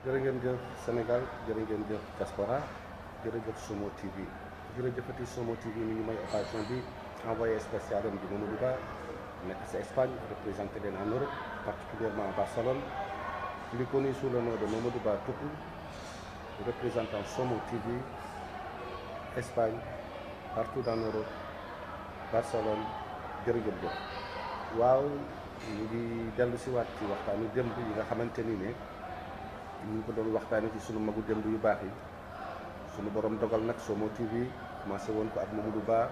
jërë ngeen jëf Sénégal jërë ngeen jëf diaspora jërëjëf Somo TV jërëjëfati Somo TV mi ngi may occasion bi envoyé spécial am bi Mamadou Ba nekk ci Espagne représenté leen en Europe particulièrement à Barcelone plus connu sous le nom de Mamadou Ba Tuku représentant Somo TV Espagne partout en Europe Barcelone jërë ngeen jëf waaw ñu ngi dellu si waat ci waxtaanu démb yi nga xamante ni ne ñu ngi ko doon waxtaanee ci sunu magu démb yu baax yi sunu borom dogal nag Somo TV commencé woon ko ak Mamadou Ba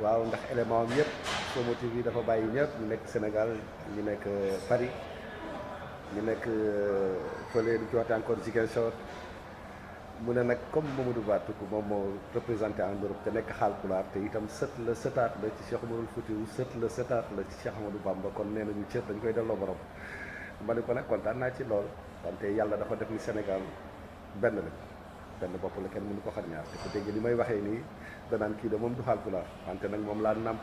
waaw ndax élément am yëpp Somo TV dafa bàyyi ñëpp ñu nekk Sénégal ñu nekk Paris ñu nekk fële di joote encore Ziguinchor mu ne nag comme Mamadou Ba tukku moom moo représenté en Europe te nekk Haalpulaar te itam sët la sëtaat la ci Cheikh Omarul Foutiyou sët la sëtaat la ci Cheikh Ahmadou Bamba kon nee nañu cër dañ koy delloo borom ma ne ko nag kontaan naa ci lool wante yàlla dafa def ni Sénégal benn la benn bopp la kenn mënu ko xar ñaar te ko dégg li may waxee nii danaan kii de moom du Haalpulaar wante nag moom laa nàmp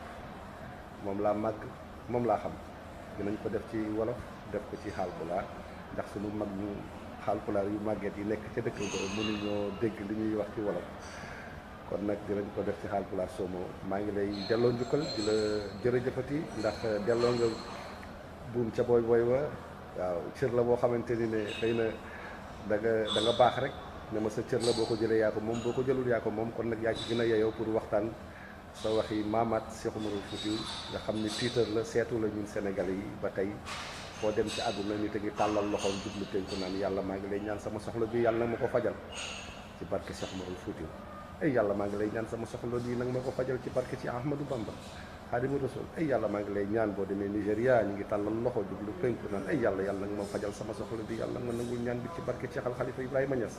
moom laa màgg moom laa xam dinañ ko def ci wolof def ko ci Haalpulaar ndax sunu mag ñu Haalpulaar yu màgget yi nekk ca dëkk ba mënuñoo dégg li ñuy wax ci wolof kon nag dinañ ko def ci Haalpulaar Somo maa ngi lay delloo njukkal di la jërëjëfati ndax delloo nga buum ca booy booy wa waaw cër la boo xamante ni ne xëy na da nga baax rek ne ma sa cër la boo ko jëlee yaa ko moom boo ko jëlul yaa ko moom kon nag yaa ci gën a yeyoo pour waxtaan sa waxi maamaat Cheikh Omarul Foutiyou nga xam ni tiitar la seetu la ñun Sénégalais yi ba tey foo dem ci àdduna ni te ngi tàllal loxoom jublu tënku naan yàlla maa ngi lay ñaan sama soxla bi yàlla nag ma ko fajal ci barke Cheikh Omarul Foutiyou ay yàlla maa ngi lay ñaan sama soxla bi nag ma ko fajal ci barke ci Ahmadou Bamba Xaadimu Rasuul ay yàlla maa ngi lay ñaan boo demee Nigéria ñu ngi tàllal loxo jublu penku naan ay yàlla nag ma fajal sama soxla bi yàlla nga nangul ñaan bi ci barke Cheikh Al Khalifa Ibrahima Niass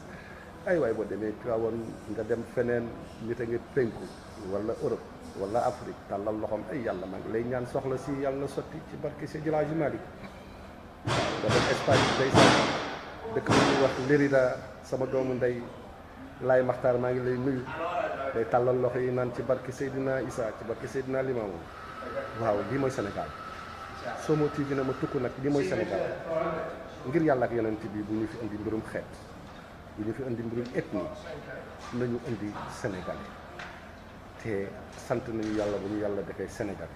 ay waay boo demee Tiwaawoon nga dem feneen nit a ngi penku wala Europe wala Afrique tàllal loxoom ay yàlla maa ngi lay ñaan soxla si yàlla na sotti ci barke Seydi El Hadji Malick nga dem Espagne day sax dëkk bu ñuy wax Lérida sama doomu ndey Laay Maxtaar maa ngi lay nuyu day tàllal loxo yi naan ci barke Seydina Issa ci barke Seydina Limaamu waaw lii mooy Sénégal Somo TV na ma tukk nag lii mooy Sénégal ngir yàlla ak yonent bi bu ñu fi indi mbirum xeet bu ñu fi indi mbirum ethnie nañu indi Sénégal te sant nañu yàlla bu ñu yàlla defee Sénégal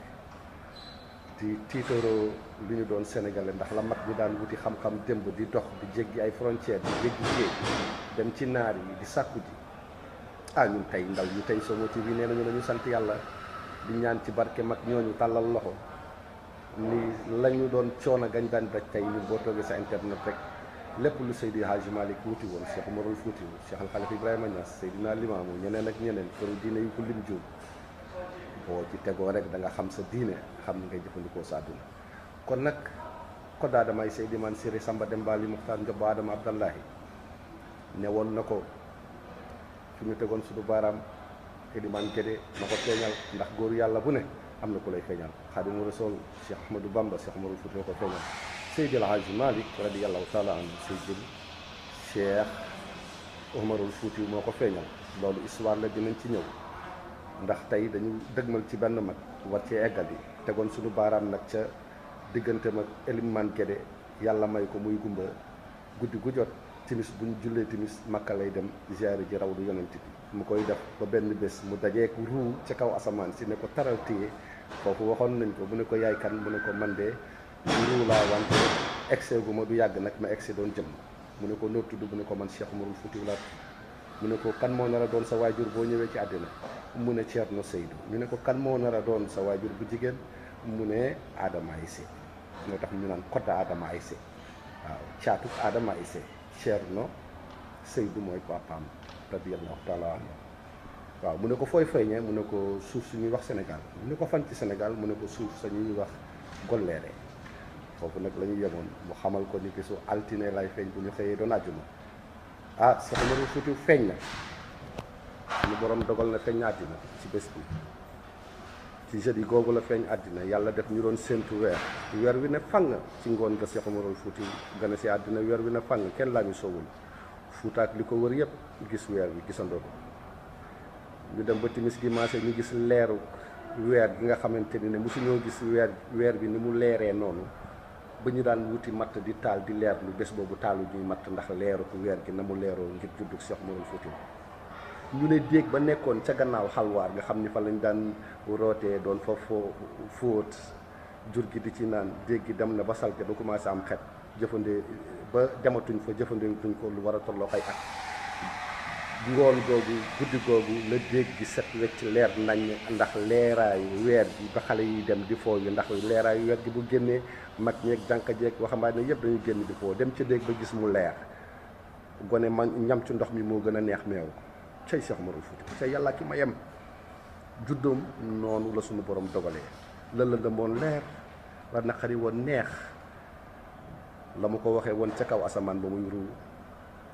di tiitaroo li ñu doon sénégalais ndax la mag bi daan wuti xam-xam démb di dox di jéggi ay frontières di jéggi géej dem ci naar yi di sàkku ji ñun tey ndaw ñu tey Somo TV nee nañu nañu sant yàlla di ñaan ci barke mag ñooñu tàllal loxo ni la ñu doon coono gañ daan daj tey ñu boo toogee sa internet rek lépp lu Seydi Hadji Malick wuti woon Cheikh Omarul Foutiyou Cheikh Al Khalifa Ibrahima Niass Seydina Limaamu ñeneen ak ñeneen këru diine yu ko lim juum boo ci tegoo rek da nga xam sa diine xam ni ngay jëfandikoo sa àdduna kon nag kodda Adama Seydi Man Siri Samba Demba li Muxtaar Njobo Adama Abdallahi ne woon na ko fi ñu tegoon suñu baaraam Eliman Gédé na ko feeñal ndax góoru yàlla bu ne am na ku lay feeñal Xaadimu Rasuul Cheikh Ahmadou Bamba Cheikh Omarul Foutiyou ko feeñal Seydi El Hadji Malick radiyallahu taala anhu Seydi Cheikh Omarul Foutiyou moo ko feeñal loolu histoire la dinañ ci ñëw ndax tey dañu dëgmal ci benn mag war cee eggal yi tegoon suñu baaraam nag ca diggante mag Eliman Gédé yàlla may ko muy gumba guddi gu jot timis bu ñu jullee timis Makka lay dem ziyaare ji rawdu yonent bi mu koy def ba benn bés mu dajeek ruu ca kaw asamaan si ne ko taral téye foofu waxoon nañ ko mu ne ko yaay kan mu ne ko man de ruu laa wante excès gu ma du yàgg nag ma excès doon jëm mu ne ko noo tudd mu ne ko man Cheikh Omarul Foutiyou laa mu ne ko kan moo nar a doon sa waajur boo ñëwee ci àddina mu ne Thierno Seydou ñu ne ko kan moo nar a doon sa waajur bu jigéen mu ne Adama Aïssé moo tax ñu naan kodda Adama Aïssé waaw caatuk Adama Aïssé Thierno Seydou mooy papaam radiyallahu taala anhu waaw mu ne ko fooy feeñee mu ne ko suuf su ñuy wax Sénégal mu ne ko fan ci Sénégal mu ne ko suuf sa ñuy wax Golleere foofu nag la ñu yemoon mu xamal ko ni bisu altine lay feeñ bu ñu xëyee doon àjjuma Cheikh Omarul Foutiyou feeñ na suñu borom dogal na feeñ àddina ci bés bi ci jeudi googu la feeñ àddina yàlla def ñu doon séntu weer wi ne fang ci ngoon nga Cheikh Omarul Foutiyou gën a si àddina weer wi ne fang kenn laa ñu soowul fuutaak li ko wër yëpp gis weer bi gisandoo ko ñu dem ba timis gi maase ñu gis leeru weer gi nga xamante ni ne mosuñoo gis weer bi ni mu leeree noonu ba ñu daan wuti matt di taal di leer lu bés boobu taalu ñuy matt ndax leeru ku weer gi na mu leeroo ngir juddug Cheikh Umarul Fouti ñu ne déeg ba nekkoon ca gannaaw xalwaar nga xam ni fa lañ daan rootee doon fa fóot jur gi di ci naan déeg gi dem na ba salte ba commencé am xet jëfandee ba dematuñ fa jëfandeetuñ ko lu war a tolloo ay at ngoon googu guddi googu la déeg gi set wecc leer nañ ndax leeraayu weer gi ba xale yi dem di foo yu ndax leeraayu weer gi bu génnee mag ñeeg jànka jeeg waxambaane ne yëpp dañuy génn di foo dem ca déeg ba gis mu leer gone man ñam ci ndox mi moo gën a neex meew cay Cheikh Umarul Fouti cay yàlla ki ma yem juddoom noonu la suñu borom dogalee la lëndëmoon leer la naqari woon neex la mu ko waxee woon ca kaw asamaan ba muy ru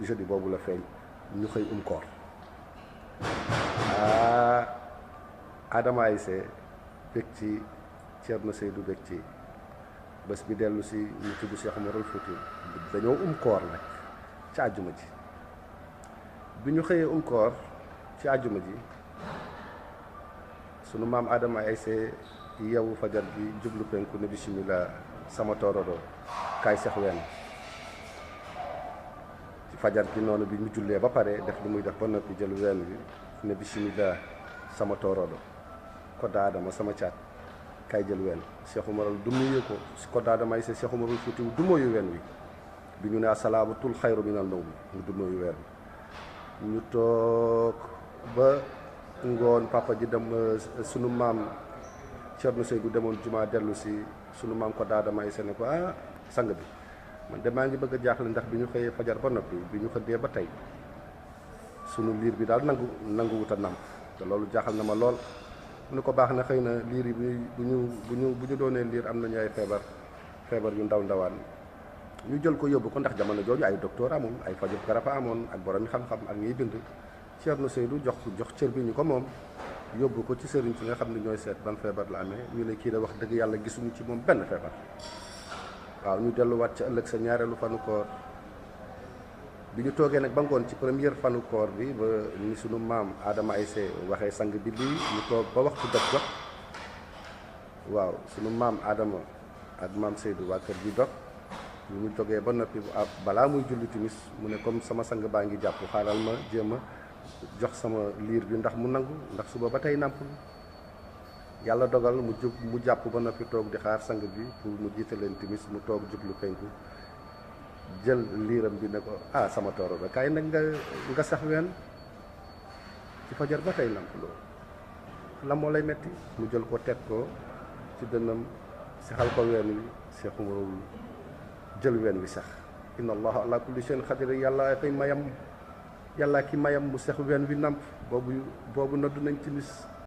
jeudi boobu la feeñ ñu xëy koor Adama Aïssé bég ci Thierno Seydou bég ci bés bi dellu si ñu tudd Cheikh Umarul Fouti dañoo koor nag ci àjjuma ji bi ñu xëyee koor ci àjjuma ji sunu maam Adama Aïssé yeewu fajar gi jublu penku ne bismillah sama toorodo kaay sex wenn ci fajar gi noonu bi mu jullee ba pare def lu muy def ba noppi jël wenn bi ne bismillah sama toorodo kodda Adama sama caat kaay jël wenn Cheikh Umaral du nuyu ko kodda Adama Aïssé Cheikh Umarul Fouti du mooyu wenn wi bi ñu ne assalaabatul xayru minal nawm mu du mooyu wenn wi ñu toog ba ngoon papa ji dem sunu maam Thierno Seydou demoon jumaa dellu si sunu maam ko Adama Aïssé ne ko sang bi man de maa ngi bëgg a jaaxle ndax bi ñu xëyee fajar ba noppi bi ñu xëddee ba tey sunu liir bi daal nanguwut a namp te loolu jaaxal na ma lool mu ne ko baax na xëy na liir yi bu ñu doonee liir am nañu ay feebar yu ndawaan ñu jël ko yóbbu ko ndax jamono jooju ay docteur amoon ay fajub garab amoon ak borom xam-xam ak ñiy bind Thierno Seydou jox cër bi ñu ko moom yóbbu ko ci sëriñ si nga xam ne ñooy seet ban feebar la amee ñu ne kii da wax dëgg yàlla gisuñu ci moom benn feebar waaw ñu delluwaat ci ëllëg sa ñaareelu fanu koor bi ñu toogee nag ba ngoon ci première fanu koor bi ba ni sunu maam Adama Aïssé waxee sang bi lii ñu toog ba waxtu dog jot waaw sunu maam Adama ak maam Seydou waa kër gi dog ñu jógee ba noppi balaa muy julli timis mu ne comme sama sang baa ngi jàpp xaaral ma jéem a jox sama liir bi ndax mu nangu ndax suba ba tey nàmpul yàlla dogal mu jàpp ba noppi toog di xaar sang bi pour mu jiite leen timis mu toog jublu penku jël liiram bi ne ko sama tooro ba kaay nag nga sax ween ci fajar ba tey nàmpuloo la moo lay metti mu jël ko teg ko ci dënnam saxal ko ween wi Cheikh Umarul jël ween wi sax inna allaha ala kulli shay'in qadir yàlla koy mayam yàlla ki mayam mu sex ween wi namp boobu noddu nañ timis